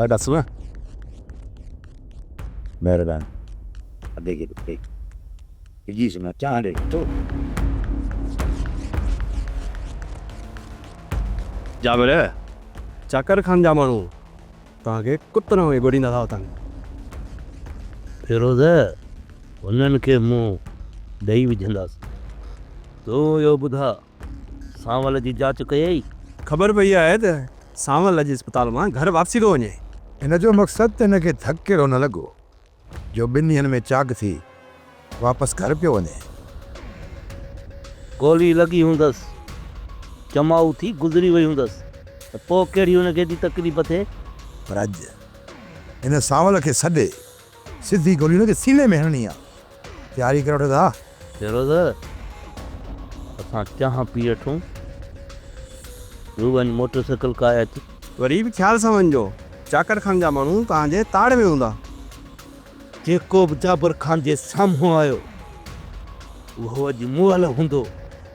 اها ڏس نه. مهرباني. ادي کي ڏي. وجهيس نه چانهه ڏي ٿو. جابر، چاڪر خان جا ماڻهو توهان کي ڪتن وانگي ڳوليندا ٿا وتن. فيروز، هنن کي منهن ڏئي وجهنداس. تون اهو ٻڌاء، سانول جي جاچ ڪيئي؟ خبر پئي آهي ته سانول اڄ اسپتال مان گهر واپسي ٿو وڃي. هن جو مقصد ته هن کي ڌڪ ڪهڙو نه لڳو جو ٻن ڏينهن ۾ چاق ٿي واپس گهر پيو وڃي. گولي لڳي هوندس، چمائو ٿي گذري وئي هوندس ته پوء ڪهڙي هن کي ايڏي تڪليف ٿئي؟ پر اڄ هن سانول کي سڏي سڌي گولي هن کي سيني ۾ هڻڻي آ. تياري ڪري وٺو ٿا. فيروز، اسان چانهه پي وٺون. تون وڃ موٽر سائيڪل ڪاهي اچ. وري به خيال سان وڃجو. چاڪر خان جا ماڻهو توهان جي تاڙ ۾ هوندا. جيڪو به جابر خان جي سامهون آيو، اهو اڄ مئل هوندو.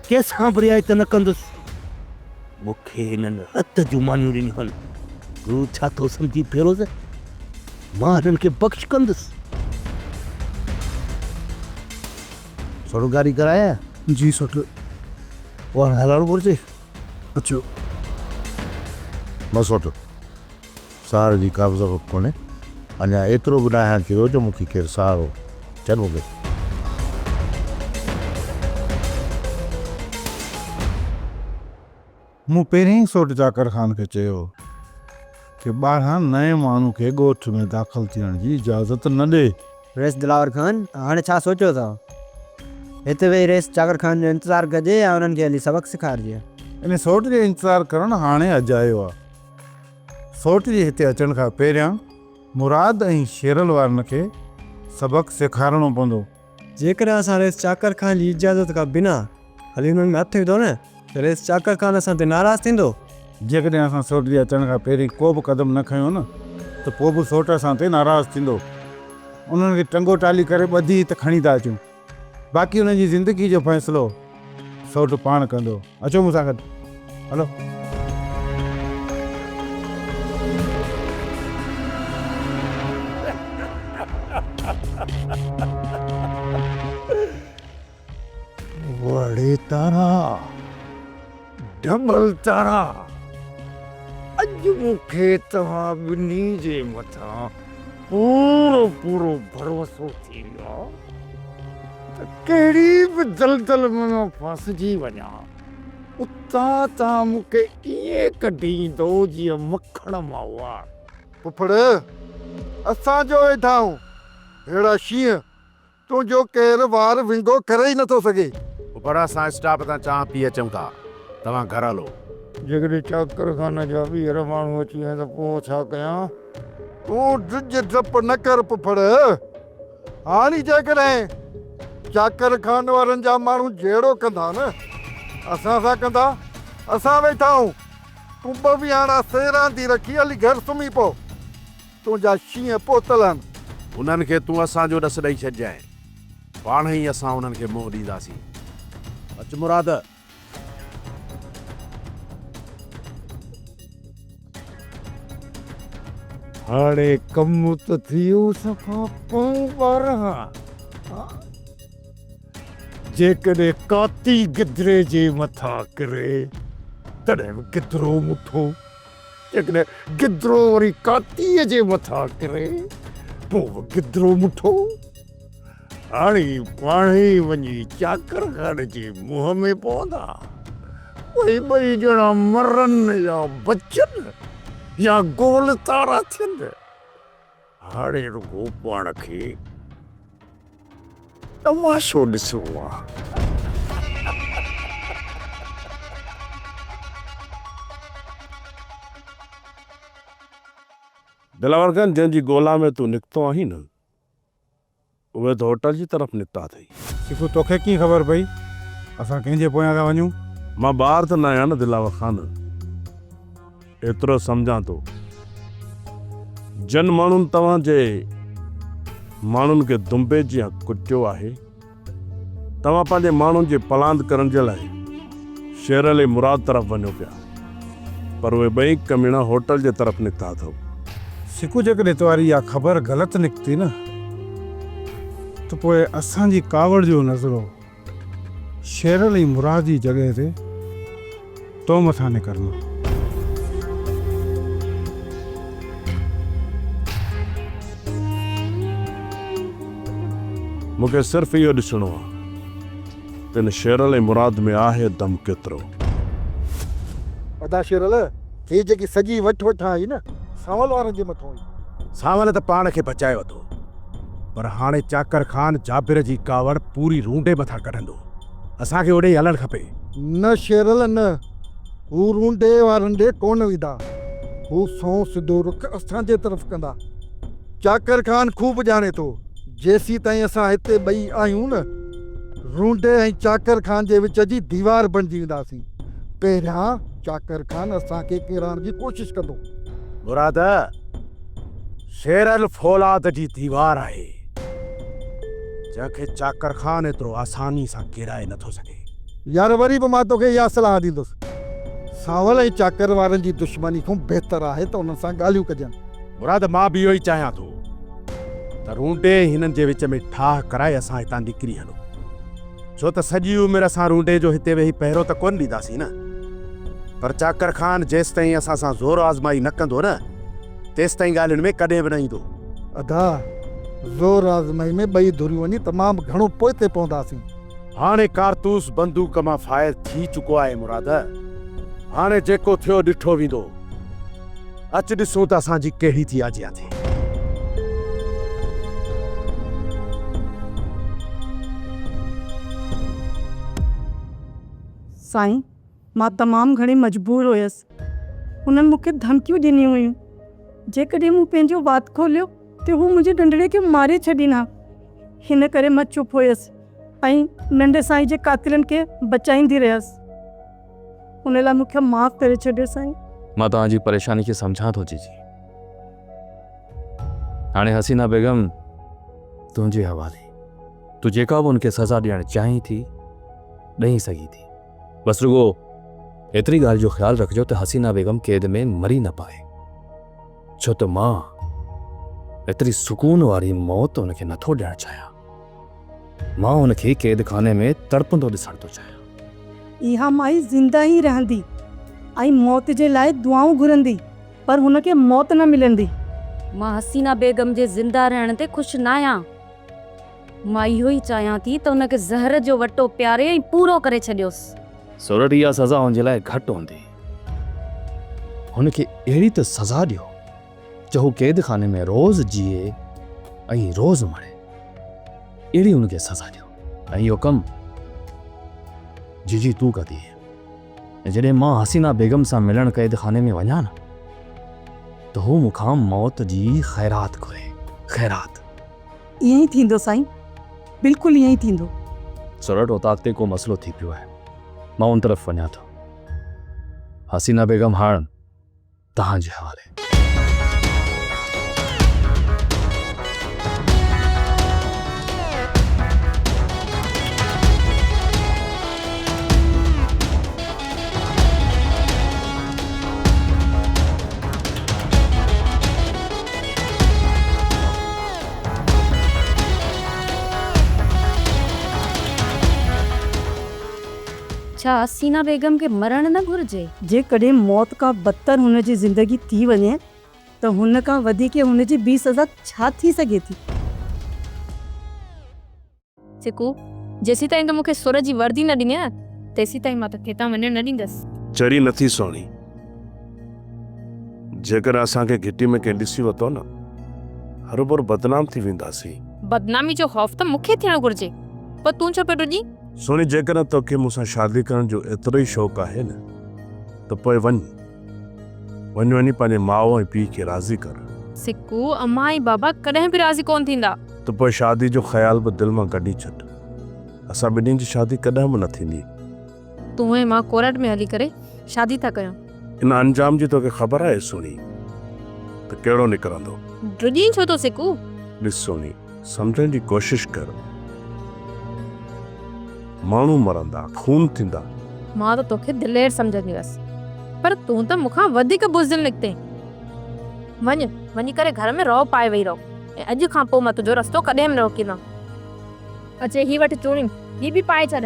ڪنهن سان به رعايت نه ڪندس. مون کي هنن رت جون مانيون ڏنيون هن. تون ڇا ٿو سمجهين فيروز؟ مان هنن کي بخش ڪندس. سوٽ گاڏي ڪرايان؟ جي سوٽ. پوء هاڻي هلڻ گهرجي. اچو. نه سوٽ، سهاري جي ڪابه ضرورت ڪونهي. اڃا ايترو به ناهيان ٿيو جو مون کي ڪير سهارو ڇڏ مون کي. مون پهرين ئي سوٽ چاڪر خان کي چيو هو ته ٻاهران نئين ماڻهو کي ڳوٺ ۾ داخل ٿيڻ جي اجازت نه ڏي. رئيس دلاور خان، هاڻي ڇا سوچيو اٿئو؟ هتي ويهي رئيس چاڪر خان جو انتظار ڪجي يا انهن کي هلي سبق سيکارجي؟ ان سوٽ جو انتظار ڪرڻ هاڻي اجايو آ. سوٽ جي هتي اچڻ کان پهريان مراد ۽ شيرل وارن کي سبق سيکارڻو پوندو. جيڪڏهن اسان رئيس چاڪر خان جي اجازت کان بنا هلي انهن ۾ هٿ وڌو نه ته رئيس چاڪر خان اسان تي ناراض ٿيندو. جيڪڏهن اسان سوٽ جي اچڻ کان پهرين ڪو به قدم نه کنيو نه ته پوء به سوٽ اسان تي ناراض ٿيندو. انهن کي ٽنگو ٽالي ڪري ٻڌي هت کڻي ٿا اچون. باقي انهن جي زندگي جو فيصلو سوٽ پاڻ ڪندو. اچو مون سان گڏ هلو. وڙي تارا، ڊبل تارا، اڄ مون کي توهان ٻنهي جي مٿان پورو پورو ڀروسو ٿي ويو آهي ته ڪهڙي به دلدل ۾ مان ڦاسجي وڃان، اتان توهان مون کي ائين ڪڍي ايندؤ جيئن مکڻ مان وار. پڦڙ، اسان جو ويٺا آهيون، ههڙا شينهن تنهنجو ڪير وار ونگو ڪري ئي نٿو سگهي. پڦڙ اسان اسٽاپ تان چانهه پي اچون ٿا، توهان گهر هلو. جيڪڏهن چاڪر خان جا ٻيهر ماڻهو اچي ويا ته پوء ڇا ڪيان؟ تون ڊڄ ڊپ نه ڪر پڦڙ. هاڻي جيڪڏهن چاڪر خان وارن جا ماڻهو جهيڙو ڪندا نه، اسان سان ڪندا، اسان ويٺا آهيون. تون ٻه ويهاڻا سيراندي رکي هلي گهر سمهي پئو. تنهنجا شينهن پهتل آهن. انهن کي تون اسان جو ڏس ڏئي ڇڏجانء. پاڻهي ئي اسان انهن کي منهن ڏينداسين. اچ مراد! هاڻي ڪم ته ٿيو صفا پئون 12. جيڪڏهن ڪاتي گدري جي مٿان ڪري، تڏهن به گدرو مٺو. جيڪڏهن گدرو وري ڪاتيء جي مٿان ڪري، پوء به گدرو مٺو. هاڻي پاڻهي وڃي چاڪر خان جي منهن ۾ پوندا. اهي ٻئي ڄڻا مرن يا بچن يا گول تارا ٿين. هاڻي رڳو پاڻ کي تماشو ڏسڻو آ. دلاور خان جنهن جي ڳولا ۾ تون نڪتو آهين نه، اهي ته هوٽل جي طرف نڪتا اٿئي. سکو توکي ڪيئن خبر پئي اسان ڪنهن جي پويان ٿا وڃون؟ مان ٻار ته ناهيان نه دلاور خان، ايترو سمجهان ٿو. جن ماڻهن توهان جي ماڻهن کي دنبي جيان ڪٽيو آهي، توهان پنهنجي ماڻهن جي پلاند ڪرڻ جي لاء شير علي مراد طرف وڃو پيا، پر اهي ٻئي ڪميڻا هوٽل جي طرف نڪتا اٿئو. سڪو جيڪڏهن توهاري اها خبر غلط نڪتي نه ته پوء اسان جي ڪاوڙ جو نظرو شيرل ۽ مراد جي جڳهه تي تو مٿان نڪرندو. مون کي صرف اهو ڏسڻو آهي ته ان شيرل ۽ مراد ۾ آهي دم ڪيترو. ادا شيرل، هي جيڪي سڄي وٺ وٺان هئي نه، سانول وارن جي مٿان هئي. سانول ته پاڻ کي بچائي وڌو، پر هاڻي چاڪر خان جابر جي ڪاوڙ پوري رونڊي مٿان ڪڍندو. اسان کي اوڏي ئي هلڻ کپي. نه شيرل نه، هو رونڊي وارن ڏي ڪونه ويندا. هو سنئون سڌو رخ اسان جي طرف ڪندا. چاڪر خان خوب ڄاڻي ٿو، جيسيتائين اسان هتي ٻئي آهيون نه، رونڊي ۽ چاڪر خان جي وچ جي ديوار بڻجي وينداسين. پهريان چاڪر خان اسان کي ڪيرائڻ جي ڪوشش ڪندو. مراد، شيرل فولاد جي ديوار آهي، جنهن کي چاڪر خان ايترو آساني سان ڪيرائي نٿو سگهي. يار وري به مان توکي اها صلاح ڏيندس، سانول ۽ چاڪر وارن جي دشمني کان بهتر آهي ته انهن سان ڳالهيون ڪجن. مراد، مان به اهو ئي چاهيان ٿو ته رونڊي ۽ هنن جي وچ ۾ ٺاهه ڪرائي اسان هتان نڪري هلون. ڇو ته سڄي عمر اسان رونڊي جو هتي ويهي پهرو ته ڪونه ڏينداسين نه. پر چاڪر خان جيستائين اسان سان زور آزمائي نه ڪندو نه، تيستائين ڳالهين ۾ ڪڏهن به نه ايندو. ادا، زور آزمائي ۾ ٻئي ڌريون وڃي تمام گهڻو پوئتي پونداسين. هاڻي ڪارتوس بندوق مان فائر ٿي چڪو آهي مراد. هاڻي جيڪو ٿيو ڏٺو ويندو. اچ ڏسون ته اسان جي ڪهڙي ٿي آجيان ٿئي. سائين، مان تمام گهڻي مجبور هيس. هنن مون کي ڌمڪيون ڏنيون هيون. جيڪڏهن مون پنهنجو وات کوليو ته هو منهنجي ننڍڙي کي ماري ڇڏين ها. هن ڪري مان چپ هيس ۽ ننڍي سائين جي قاتلن کي بچائيندي رهيس. ان لاء مون کي معاف ڪري ڇڏيو سائين. مان توهان جي پريشاني کي سمجهان ٿو جيجي. هاڻي حسينه بيگم تنهنجي حوالي. تون جيڪا به ان کي سزا ڏيڻ چاهين ٿي ڏئين سگهين ٿي. بس رڳو ايتري ڳالهه جو خيال رکجو ته حسينه بيگم قيد ۾ مري نه پوي. ڇو ته مان ايتري سڪون واري موت ان کي نٿو ڏيڻ چاهيان. مان ان کي قيد خاني ۾ تڙپندو ڏسڻ ٿو چاهيان. اها مائي زنده ئي رهندي ۽ موت جي لاء دعائون گهرندي پر هن کي موت نه ملندي. مان حسينه بيگم جي زنده رهڻ تي خوش ناهيان. مان اهو ئي چاهيان ٿي ته ان کي زهر جو وٽو پياري ۽ پورو ڪري ڇڏيوس. سورٺ اها سزا هن جي لاء گهٽ هوندي. هن کي اهڙي ته سزا ڏيو جو هو قيد خاني ۾ روز جيئي ۽ روز مري. اهڙي هن کي سزا ڏيو ۽ اهو ڪم جيجي تون ڪندينء. ۽ جڏهن مان حسينه بيگم سان ملڻ قيد خاني ۾ وڃان نه ته هو مون کان موت جي خيرات گهري. خيرات. ائين ئي ٿيندو سائين، بلڪل ائين ئي ٿيندو. سورٺ اوطاق تي ڪو مسئلو ٿي پيو آهي. مان ان طرف وڃان ٿو. حسينه بيگم هاڻ توهان جي حوالي. ڇا حسينه بيگم کي مرڻ نه گهرجي؟ جيڪڏهن موت کان بدتر هن جي زندگي ٿي وڃي ته هن کان وڌيڪ هن جي ٻي سزا ڇا ٿي سگهي ٿي؟ سڪو، جيسيتائين تو مون کي سر جي وردي نه ڏني نه، تيسيتائين مان توکي هتان وڃڻ نه ڏيندس. چري نه ٿي سهڻي. جيڪڏهن اسان کي گهٽي ۾ ڪنهن ڏسي ورتو نه، هروڀرو بدنام ٿي وينداسين. بدنامي جو خوف ته مون کي ٿيڻ گهرجي، پر تون ڇو پيو ڊڄين؟ سهڻي، جيڪڏهن توکي مون سان شادي ڪرڻ جو ايترو ئي شوق آهي نه ته پوء وڃ، وڃ وڃي پنهنجي ماء ۽ پيء کي راضي ڪر. سڪو، امان ۽ بابا ڪڏهن به راضي ڪونه ٿيندا. ته پوء شادي جو خيال به دل مان ڪڍي ڇڏ. اسان ٻنهي جي شادي ڪڏهن به نه ٿيندي. تون ۽ مان ڪورٽ ۾ هلي ڪري شادي ٿا ڪيون. ان انجام جي توکي خبر آهي سهڻي ته ڪهڙو نڪرندو. ڊڄين ڇو ٿو سڪو؟ ڏس سهڻي، سمجهڻ جي ڪوشش ڪر. ماڻهو مرندا، خون ٿيندا. مان ته توکي دلير سمجهندي هيس، پر تون ته مون کان وڌيڪ بزدل نڪتين. وڃ، وڃي ڪري گهر ۾ رئو پائي ويهي رهو ۽ اڄ کان پوء مان تنهنجو رستو ڪڏهن به نه روڪيندم. اچي هي وٺ چوڙيون، هي به پائي ڇڏ.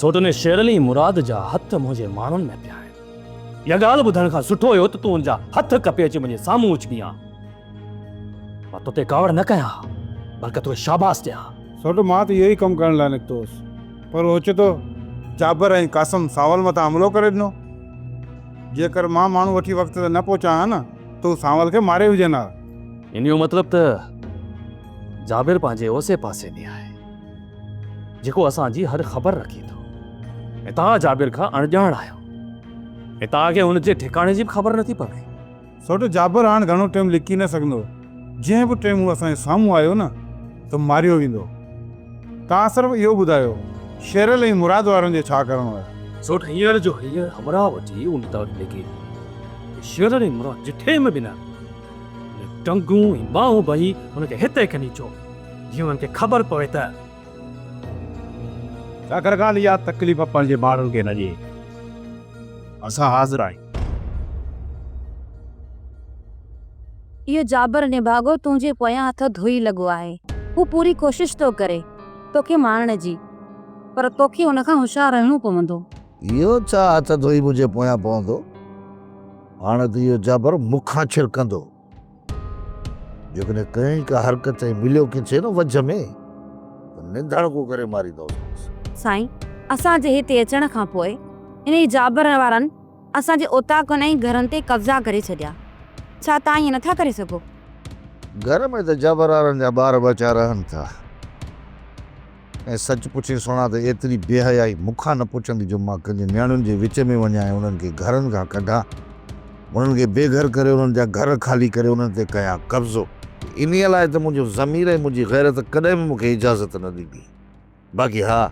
سوٽ ان شيرلي مراد جا هٿ منهنجي ماڻهن ۾ پيا آهن. اها ڳالهه ٻڌڻ کان سٺو هيو ته تون ان جا هٿ ڪپي اچي منهنجي سامهون اڇلين ها. مان توتي ڪاوڙ نه ڪيان ها، بلڪه توکي شاباس ڏيان ها. سوٽ مان ته اهو ئي ڪم ڪرڻ لاء نڪتو هوس، پر اوچتو جابر ۽ قاسم سانول مٿان حملو ڪري ڏنو. جيڪر مان ماڻهو وٺي وقت تي نه پهچان ها نه ته هو سانول کي ماري وجهن ها. ان جو مطلب ته جابر پنهنجي اوسي پاسي ۾ آهي، جيڪو اسان جي هر خبر رکي ٿو ۽ توهان جابر کان اڻڄاڻ آهيو ۽ توهان کي هن جي ٺڪاڻي جي به خبر نٿي پوي. سوٽ جابر هاڻ گهڻو ٽيم لڪي نه سگهندو. جنهن به ٽيم هو اسان جي سامهون آيو نه ته ماريو ويندو. توهان صرف اهو ٻڌايو شيرل ۽ مراد وارن جو ڇا ڪرڻو آهي؟ سوٽ هينئر جو هينئر همراهه وٺي ان طرف لڪي ته شيرل ۽ مراد جٺي ۾ به نه ان ٽنگون ۽ ٻانهون ڀڃي هن کي هتي کڻي اچو جيئن انهن کي خبر پوي ته. چاڪر خان اها تڪليف پنهنجي ماڻهن کي نه ڏي. اسان حاضر آهيون. اهو جابر نڀاڳو تنهنجي پويان هٿ ڌوئي لڳو آهي. هو پوري ڪوشش ٿو ڪري توکي مارڻ جي، پر توکي هن کان هوشيار رهڻو پوندو. اهو ڇا هٿ ڌوئي منهنجي پويان پوندو؟ هاڻ ته اهو جابر مون کان ڇرڪندو. جيڪڏهن ڪنهن ڪا حرڪت ۽ مليو ڪٿي نه وجهه ۾ ته نڌڻڪو ڪري ماريندوسانس. سائين، اسان جي هتي اچڻ کان پوء انهي جابر وارن اسان جي اوطاقن ۽ گهرن تي قبضا ڪري ڇڏيا. ڇا توهان ائين نٿا ڪري سگهو؟ گهر ۾ ته جابر وارن جا ٻار ٻچا رهن ٿا ۽ سچ پڇين سهڻا ته ايتري بي حيائي مون کان نه پڇندي جو مان ڪنهن جي نياڻين جي وچ ۾ وڃان ۽ انهن کي گهرن کان ڪڍان. انهن کي بي گهر ڪري انهن جا گهر خالي ڪري انهن تي ڪيان قبضو. انهيء لاء ته منهنجو ضمير ۽ منهنجي غيرت ڪڏهن به مون کي اجازت نه ڏيندي. باقي ها!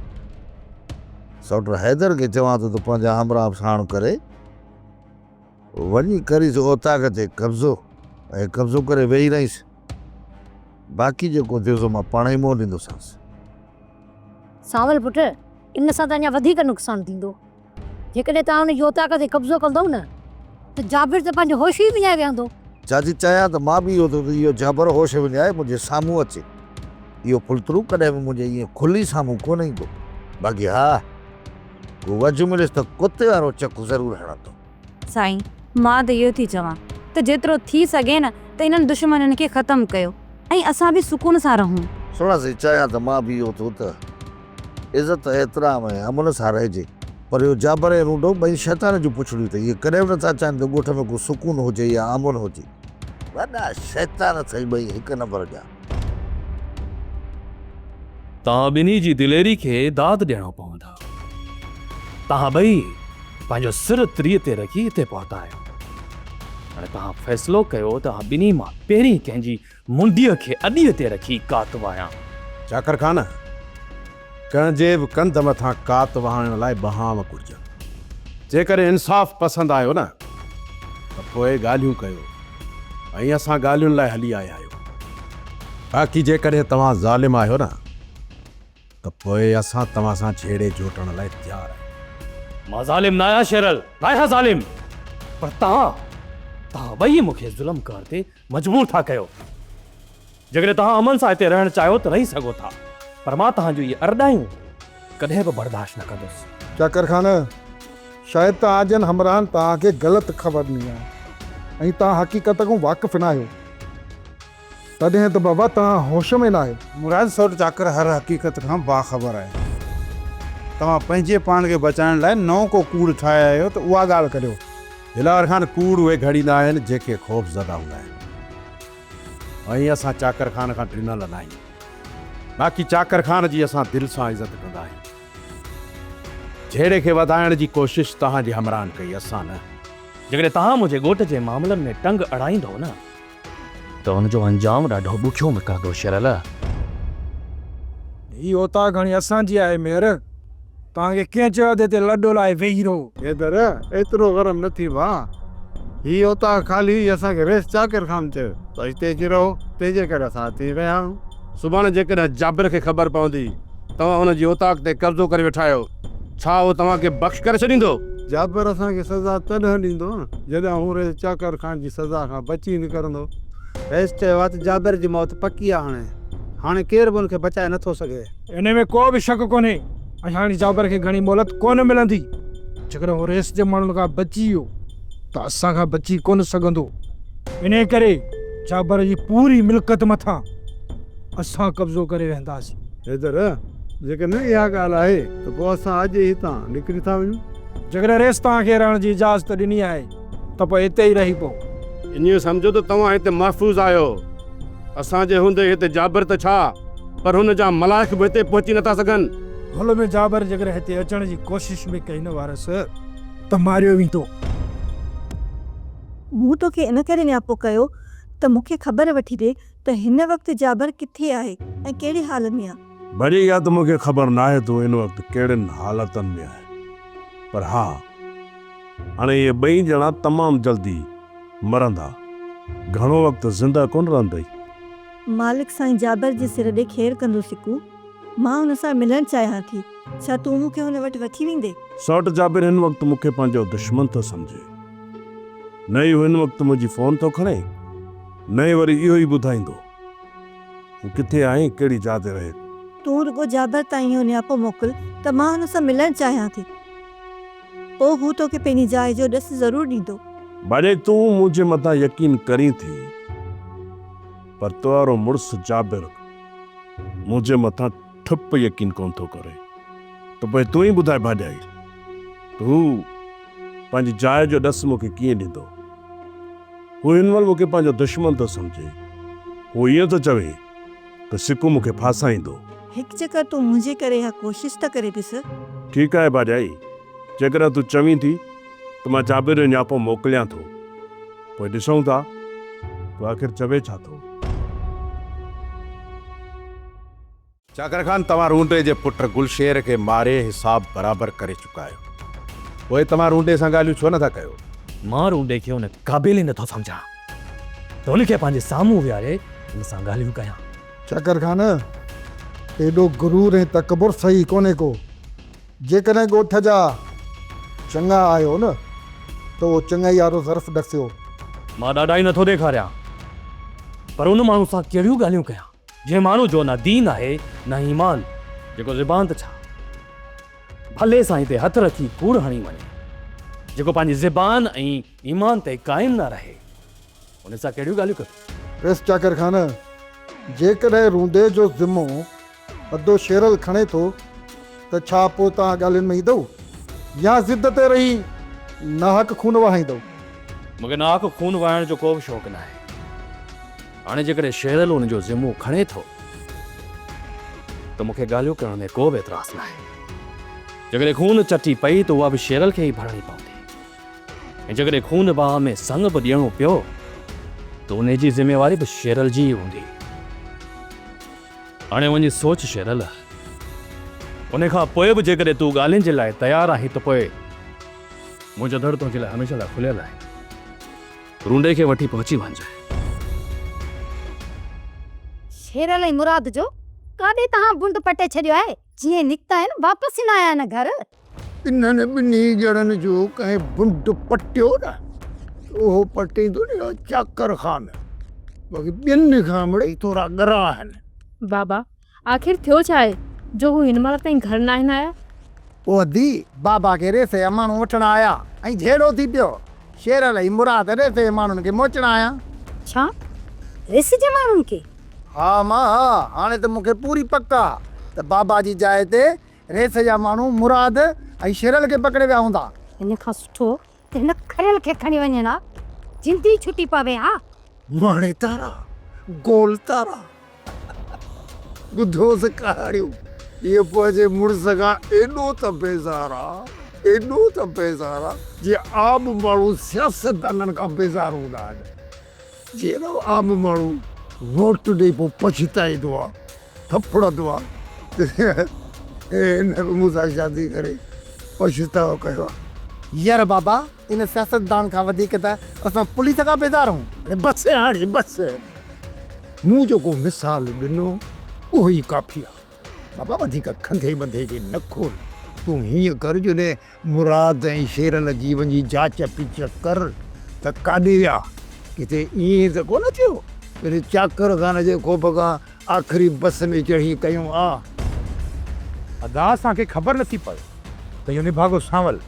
سئوٽ حيدر کي چوان ٿو ته پنهنجا همراهه ساڻ ڪري وڃي ڪريس اوطاق تي قبضو ۽ قبضو ڪري ويهي رهيس. باقي جيڪو ٿيو سو مان پاڻ ئي منهن ڏيندوسانس. سانول پٽ، ان سان ته اڃا وڌيڪ نقصان ٿيندو. جيڪڏهن توهان ان جي اوطاق تي قبضو ڪندؤ نه ته جابر ته پنهنجو هوش ئي وڃائي ويهندو. چاچي چاهيان ته مان به اهو ٿو ته اهو جابر هوش وڃائي منهنجي سامهون اچي. اهو ڦلترو ڪڏهن به منهنجي ائين کلي سامهون ڪونه ايندو. باقي ها، ڪو وجهه مليس ته ڪتي وارو چڪ ضرور هڻندو. سائين، مان ته اهو ٿي چوان ته جيترو ٿي سگهي نه ته انهن دشمنن کي ختم ڪيو ۽ اسان به سڪون سان رهون. سهڻا سائين، چاهيان ته مان به اهو ٿو ته عزت، احترام ۽ امن سان رهجي، پر اهو جابر ۽ رونڊو ٻئي شيطان جون پڇڙيون اٿئي، اهي ڪڏهن به نٿا چاهين ته ڳوٺ ۾ ڪو سڪون هجي يا امن هجي. وڏا شيطان اٿئي ٻئي هڪ نمبر جا. توهان ٻنهي جي دليري کي داد ڏيڻو پوندو. توهان ٻئي پنهنجو سر تريء تي رکي هتي پهتا آهيو. هاڻي توهان فيصلو ڪيو ته اوهان ٻنهي مان پهرين ڪنهن جي منڊيء کي اڏيء تي رکي ڪات وهايان. چاڪر خان، ڪنهن جي به ڪنڌ مٿان ڪات وهائڻ لاء بهانو گهرجن. جيڪڏهن انصاف پسند آيو نه ته پوء ڳالهيون ڪيو ۽ اسان ڳالهين لاء هلي آيا آهيون. باقي جيڪڏهن توهان ظالم آهيو نه ته پوء اسان توهان سان جهيڙي جوٽڻ لاء تيار آهيون. مان ظالم ناهيان شيرل، ناهيان ظالم، پر توهان، توهان ٻئي مون کي ظلم ڪرڻ تي مجبور ٿا ڪيو. جيڪڏهن توهان امن سان هتي رهڻ چاهيو ته رهي سگهو ٿا، پر مان توهان جون اهي ارڏايون ڪڏهن به برداشت نه ڪندس. چاڪر خان، شايد توهان جن همراهن توهان کي غلط خبر ڏني آهي ۽ توهان حقيقت کان واقف ناهيو، تڏهن ته بابا توهان هوش ۾ ناهيو. مراد سوٽ چاڪر هر حقيقت کان باخبر آهي. توهان پنهنجي پاڻ کي بچائڻ لاء نئون ڪو ڪوڙ ٺاهي آيا آهيو ته اها ڳالهه ڪريو. دلاور خان ڪوڙ اهي گهڙيندا آهن جيڪي خوفزده هوندا آهن ۽ اسان چاڪر خان کان ڊنل ناهيون. باقي چاڪر خان جي اسان دل سان عزت ڪندا آهيون. جهيڙي کي وڌائڻ جي ڪوشش توهان جي همراهن ڪئي اسان نه. جيڪڏهن توهان منهنجي ڳوٺ جي معاملن ۾ ٽنگ اڙائيندؤ نه ته ان جو انجام ڏاڍو ڏکيو نڪرندو شيرل. هي اوطاق هاڻي اسان جي آهي مير. توهان کي ڪنهن چيو ته هتي لڏو لاهي ويهي رهو. حيدر، ايترو گرم نه ٿي ڀاء. هي اوطاق خالي هئي اسان کي رئيس چاڪر خان چيو ته هتي اچي رهو، تنهن جي ڪري اسان اچي رهيا آهيون. سڀاڻي جيڪڏهن جابر کي خبر پوندي توهان هن جي اوطاق تي قبضو ڪري ويٺا آهيو، ڇا هو توهان کي بخش ڪري ڇڏيندو؟ جابر اسان کي سزا تڏهن ڏيندو نه، جڏهن هو رئيس چاڪر خان جي سزا کان بچي نڪرندو. رئيس چيو آهي ته جابر جي موت پڪي آهي هاڻي. هاڻي ڪير به ان کي بچائي نٿو سگهي. انهي ۾ ڪو به شڪ ڪونهي ۽ هاڻي جابر کي گهڻي مهلت ڪونه ملندي. جيڪڏهن هو رئيس جي ماڻهن کان بچي ويو ته اسان کان بچي ڪونه سگهندو. انهي ڪري جابر جي پوري ملڪيت مٿان اسان قبضو ڪري ويهنداسين. حيدر، جيڪڏهن اها ڳالهه آهي ته پوء اسان اڄ ئي هتان نڪري ٿا وڃون. جيڪڏهن رئيس توهان کي رهڻ جي اجازت ڏني آهي ته پوء هتي ئي رهي پئو. ائين سمجهو ته توهان هتي محفوظ آهيو. اسان جي هوندي هتي جابر ته ڇا پر هن جا ملائڪ به هتي پهچي نٿا سگهن. ڀل ۾ جابر جيڪڏهن هتي اچڻ جي ڪوشش به ڪئي نه وارث ته ماريو ويندو. مون توکي ان ڪري نياپو ڪيو ته مون کي خبر وٺي ڏي ته هن وقت جابر ڪٿي آهي ۽ ڪهڙي حال ۾ آ. ڀڄي اها ته مون کي خبر ناهي ته هو هن وقت ڪهڙين حالتن ۾ آهي پر ها هاڻي اهي ٻئي ڄڻا تمام جلدي مرندا، گهڻو وقت زنده ڪونه رهندئي. مالڪ سائين جابر جي سر ڏي خير ڪندو سڪو، مان هن سان ملڻ چاهيان ٿي، ڇا تون مون کي هن وٽ وٺي ويندين؟ سئوٽ جابر هن وقت مون کي پنهنجو دشمن ٿو سمجهي. نه ئي هو هن وقت منهنجي فون ٿو کڻي، نه ئي وري اهو ئي ٻڌائيندو هو ڪٿي آهي ۽ ڪهڙي جاء تي رهي ٿو. تون رڳو جابر تائين اهو نياپو موڪل ته مان هن سان ملڻ چاهيان ٿي. پوء هو توکي پنهنجي جاء جو ڏس ضرور ڏيندو. ڀاڄائي تون منهنجي مٿان يقين ڪرين ٿي، پر تو وارو مڙس جابر منهنجي مٿان ٺپ يقين ڪونه ٿو ڪري. ته پوء تون ئي ٻڌاء ڀاڄائي ته هو پنهنجي جاء جو ڏس مون کي ڪيئن ڏيندو؟ هو هن مهل مون کي پنهنجو دشمن ٿو سمجهي. هو ائين ٿو چوي ته سڪو مون کي ڦاسائيندو. هڪ چڪر تون منهنجي ڪري اها ڪوشش ته ڪري ڏس. ٺيڪ آهي ڀاڄائي، جيڪڏهن تون چوين ٿي ته مان جابر جو نياپو موڪليان ٿو. پوء ڏسون ٿا ته آخر چوي ڇا ٿو. چاڪر خان، توهان رونڊي جي پٽ گلشير کي ماري حساب برابر ڪري چڪا آهيو. پوء توهان رونڊي سان ڳالهيون ڇو نٿا ڪيو؟ مان رونڊي کي ان قابل ئي نٿو سمجهان ته ان کي پنهنجي سامهون ويهاري ان سان ڳالهيون ڪيان. چاڪر خان، ايڏو غرور ۽ تڪبر صحيح ڪونهي ڪو. جيڪڏهن ڳوٺ جا چڱا آهيو نه ته اهو چڱائي وارو ظرف ڏسيو. مان ڏاڍائي نٿو ڏيکاريان، پر ان ماڻهو سان ڪهڙيون ڳالهيون ڪيان؟ جنهن ماڻهو جو نه دين آهي نه ايمان، جيڪو زبان ته ڇا ڀلي سائين تي هٿ رکي ڪوڙ هڻي وڃي، جيڪو پنهنجي زبان ۽ ايمان تي قائم نه رهي، ان سان ڪهڙيون ڳالهيون ڪبيون؟ ريس چاڪر خان، جيڪڏهن روندي جو ذمو ادو شيرل کڻي ٿو ته ڇا پوء توهان ڳالهين ۾ ايندؤ يا ضد تي رهي ناحق خون وهائيندؤ؟ مون کي ناحق خون وهائڻ جو ڪو به شوق ناهي. هاڻي جيڪڏهن شيرل ان جو ذمو کڻي ٿو ته مون کي ڳالهيون ڪرڻ ۾ ڪو به اعتراض ناهي. جيڪڏهن خون چٽي پئي ته اها به شيرل کي ئي ڀرڻي پوندي ۽ جيڪڏهن خون باهه ۾ سڱ به ڏيڻو پيو ته ان جي ذميواري به شيرل جي ئي هوندي. هاڻي وڃي سوچ شيرل، ان کان پوء به جيڪڏهن تون ڳالهين جي لاء تيار آهين ته پوء منهنجو در تنهنجي لاء هميشه لاء کليل آهي. رونڊي کي وٺي پهچي وڃجانء. شيرل ۽ مراد جو ڪاڏي تهان بنڊ پٽي ڇڏيو آهي، جيئن نڪتا آهن واپس ئي نه آيا آهن گهر. انهن ٻنهي ڄڻن جو ڪنهن بنڊ پٽيو نه ته اهو پٽيندو نه اهو چاڪر خان، باقي ٻين کان مڙئي ٿورا ڳرا آهن. بابا آخر ٿيو ڇا آهي جو هو هن مهل تائين گهر ناهن آيا؟ او ادي، بابا کي ريسي جا ماڻهو وٺڻ آيا ۽ جهيڙو ٿي پيو. شيرل ۽ مراد ريسي جي ماڻهن کي موچڻ آيا. ڇا؟ ريسي جي ماڻهن کي؟ ها امان ها، هاڻي ته مون کي پوري پڪ آ ته بابا جي جاء تي ريسي جا ماڻهو مراد ۽ شيرل کي پڪڙي ويا هوندا. ان کان سٺو ته هن کريل کي کڻي وڃين ها، جند ئي ڇٽي پوي ها. ماڻي تارا، گول تارا. ٻڌوس ڪهاڻيون. هيء پنهنجي مڙس کان ايڏو ته بيزار آ، ايڏو ته بيزار آ، جيئن عام ماڻهو سياستدانن کان بيزار هوندا آهن. جيئن نه عام ماڻهو ووٽ ڏئي پوء پڇتائيندو آ، ٿڦڙندو آ ته هن به مون سان شادي ڪري پڇتاء ڪيو آ. ير بابا ان سياستدان کان وڌيڪ ته اسان پوليس کان بيزار آهيون. بس هاڻي بس. مون جيڪو مثال ڏنو اهو ئي ڪافي آ. بابا وڌيڪ کنڌي ٻنڌي کي نه کول. تون هيئن ڪر جڏهن مراد ۽ شيرل جي وڃي جاچ پچ ڪر ته ڪاڏي ويا. ڪٿي ائين ته ڪونه ٿيو جڏهن چاڪر خان جي خوف کان آخري بس ۾ چڙهي ڪيون آ. ادا اسان کي خبر نٿي پوي ته اهو نڀاڳو سانول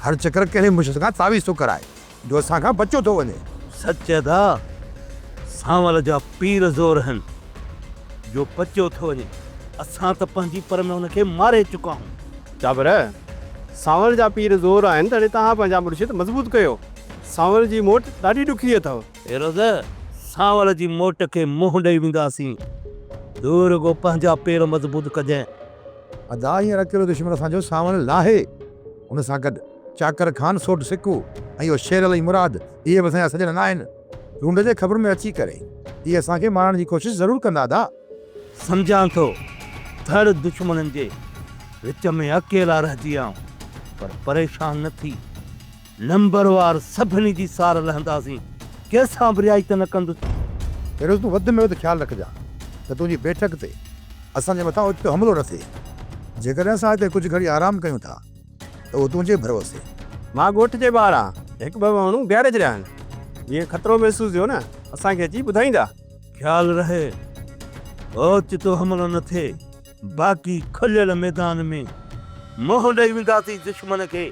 هر چڪر ڪهڙي مرشد کان تعويذ ٿو ڪرائي جو اسان کان بچيو ٿو وڃي. سچ ادا سانول جا پير زور هن جو بچيو ٿو وڃي اسان ته پنهنجي پر ۾ ان کي ماري چڪا آهون. جابر، سانول جا پير زور آهن تڏهن توهان پنهنجا مرشد مضبوط ڪيو. سانول جي موٽ ڏاڍي ڏکي اٿئو. فيروز، سانول جي موٽ کي منهن ڏئي وينداسين. تون رڳو پنهنجا پير مضبوط ڪجانء. ادا هينئر اڪيلو دشمن اسان جو سانول ناهي. ان سان گڏ چاڪر خان، سوڍ سڪو ۽ اهو شيرل ۽ مراد، اهي به اسان جا سڄڻ ناهن. رونڊ جي خبر ۾ اچي ڪري اهي اسان کي مارڻ جي ڪوشش ضرور ڪندا ادا. سمجهان ٿو ڌڙ دشمنن جي وچ ۾ اڪيلا رهجي آئون، پر پريشان نه ٿي. نمبر وار سڀني جي سار لهنداسين، ڪنهن سان به رعايت نه ڪندس. فيروز تون وڌ ۾ وڌ خيال رکجان ته تنهنجي بيٺڪ تي اسان جي مٿان اوچتو حملو نه ٿئي. جيڪڏهن اسان هتي ڪجهه گهڙي آرام ڪيون ٿا ته اهو تنهنجي ڀروسي. مان ڳوٺ جي ٻاهران هڪ ٻه ماڻهو بيهاري ڇڏيا آهن، جيئن خطرو محسوس ٿيو نه اسان کي اچي ٻڌائيندا. خيال رهي اوچتو حملو نه ٿئي. باقي کليل ميدان ۾ منهن ڏئي وينداسين دشمن کي.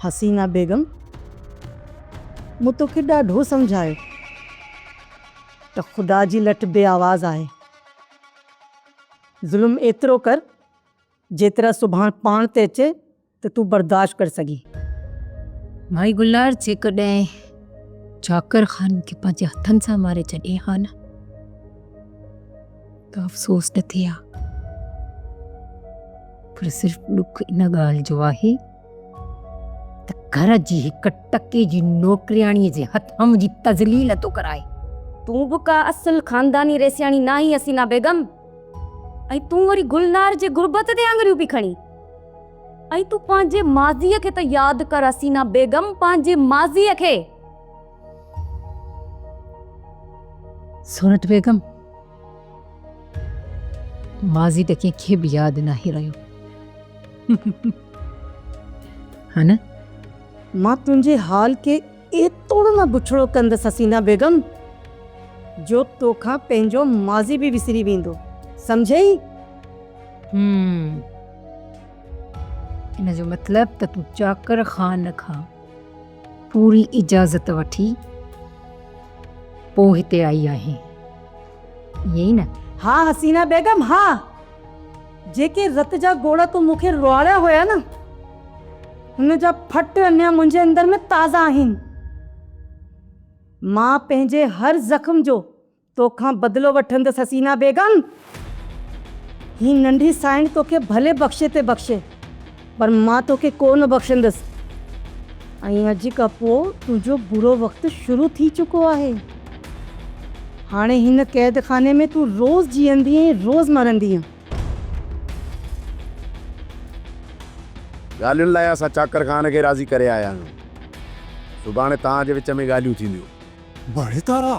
حسينه بيگم، مون توکي ڏاڍو سمجهايو ته خدا جي لٺ بي آواز آهي. ظلم ايترو ڪر جيترا سڀاڻ پاڻ تي اچي ته تون برداشت ڪري سگهين. مائي گلنار جيڪڏهن چاڪر خان کي پنهنجي هٿن سان ماري ڇڏين ها نه ته افسوس نه ٿئي ها پر صرف ڏک ان ڳالهه جو آهي ته گهر جي هڪ ٽڪي جي نوڪرياڻيء جي هٿان منهنجي تذليل ٿو ڪرائي. تون به ڪا اصل خانداني رئيسياڻي ناهين حسينه بيگم ۽ تون وري گلنار جي غربت تي آڱريون پئي کڻين. ۽ تون پنهنجي ماضيء کي ته ياد ڪر حسينه بيگم پنهنجي ماضيء کي. سورٺ بيگم ماضي ته ڪنهن کي به ياد ناهي رهيو ها نه؟ مان تنهنجي حال کي ايترو نه بڇڙو ڪندس حسينه بيگم جو توکان پنهنجو ماضي به وسري ويندو سمجهئي؟ هم. ان جو مطلب ته تون چاڪر خان کان پوري اجازت وٺي پوء هتي آئي آهين، ائين ئي نه؟ ها حسينه بيگم ها! جيڪي رت جا ڳوڙها تون مون کي روئاڙيا هيا نه، ان جا ڦٽ اڃا منهنجي اندر ۾ تازا آهن. مان پنهنجي هر زخم جو توکان بدلو وٺندس حسينه بيگم! هي ننڍي سائڻ توکي ڀلي بخشي تي بخشي پر مان توکي ڪو نه بخشندس ۽ اڄ کان پوء تنهنجو برو وقت شروع ٿي چڪو آهي. هاڻي هن قيد خاني ۾ تون روز جيئندينء ۽ روز مرندينء. ڳالهين لاء اسان چاڪر خان کي راضي ڪري آيا آهيون. سڀاڻي توهان جي وچ ۾ ڳالهيون ٿينديون. بڙي تارا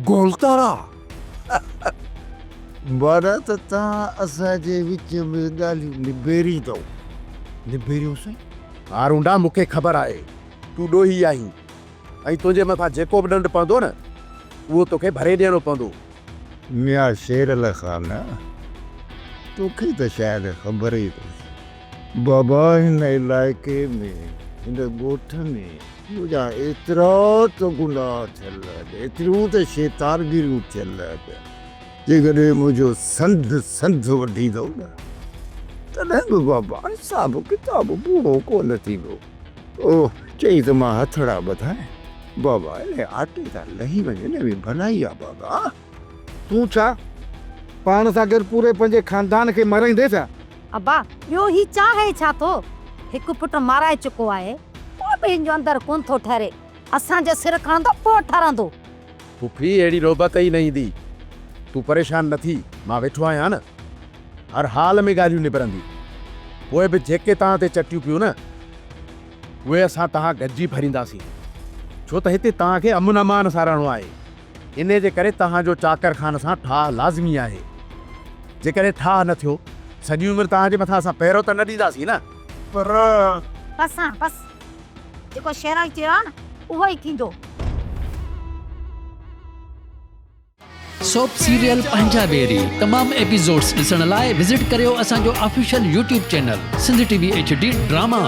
گول تارا. بارا ته توهان اسان جي وچ ۾ ڳالهيون نبيريندؤ. نبيريون سائين. ها رونڊا مون کي خبر آهي تون ڏوهي آهين ۽ تنهنجي مٿان جيڪو به ڏنڊ پوندو نه اهو توکي ڀري ڏيڻو پوندو. ميان شير علي خان توکي ته شايد خبر ئي ڪونهي. بابا هن علائقي ۾ هن ڳوٺ ۾ منهنجا ايترا ته گناهه ٿيل آهن، ايتريون ته شيطانگيريون ٿيل آهن، جيڪڏهن منهنجو سنڌ سنڌ وڍيندؤ نه، تڏهن به بابا حساب ڪتاب پورو ڪونه ٿيندو. اوه، چئين ته مان هٿڙا ٻڌانء. بابا انهيء آٽي تان لهي وڃ، ان ۾ ڀلائي آ بابا. تون ڇا پاڻ سان گڏ پوري پنهنجي خاندان کي مارائيندين ڇا؟ ابا، ٻيو هي چاهي ڇا ٿو؟ هڪ پٽ مارائي چڪو آهي، پوء به هن جو اندر ڪونه ٿو ٺري. اسان جو سر کڻندو، پوء ٺرندو. پڦي، اهڙي نوبت ئي نه ايندي. تون پريشان نه ٿي، مان ويٺو آهيان نه. هر حال ۾ ڳالهيون نبرنديون. پوء به جيڪي توهان تي چٽيون پيون نه، اهي اسان توهان گڏجي ڀرينداسين. ڇو ته هتي توهان کي امن امان سان رهڻو آهي. انهي جي ڪري توهان جو چاڪر خان سان ٺاهه لازمي آهي. جيڪڏهن ٺاهه نه ٿيو، سڄي عمر توهان جي مٿان اسان پهرو ته نه ڏينداسين نه. پر. بس هاڻ بس. جيڪو شيرائي چيو آهي نه، اهو ئي ٿيندو. سوپ سيريل پنهنجا ويري تمام ايپيسوڊز ڏسڻ لاء وزٽ ڪريو اسان جو official YouTube channel Sindh T V H D drama.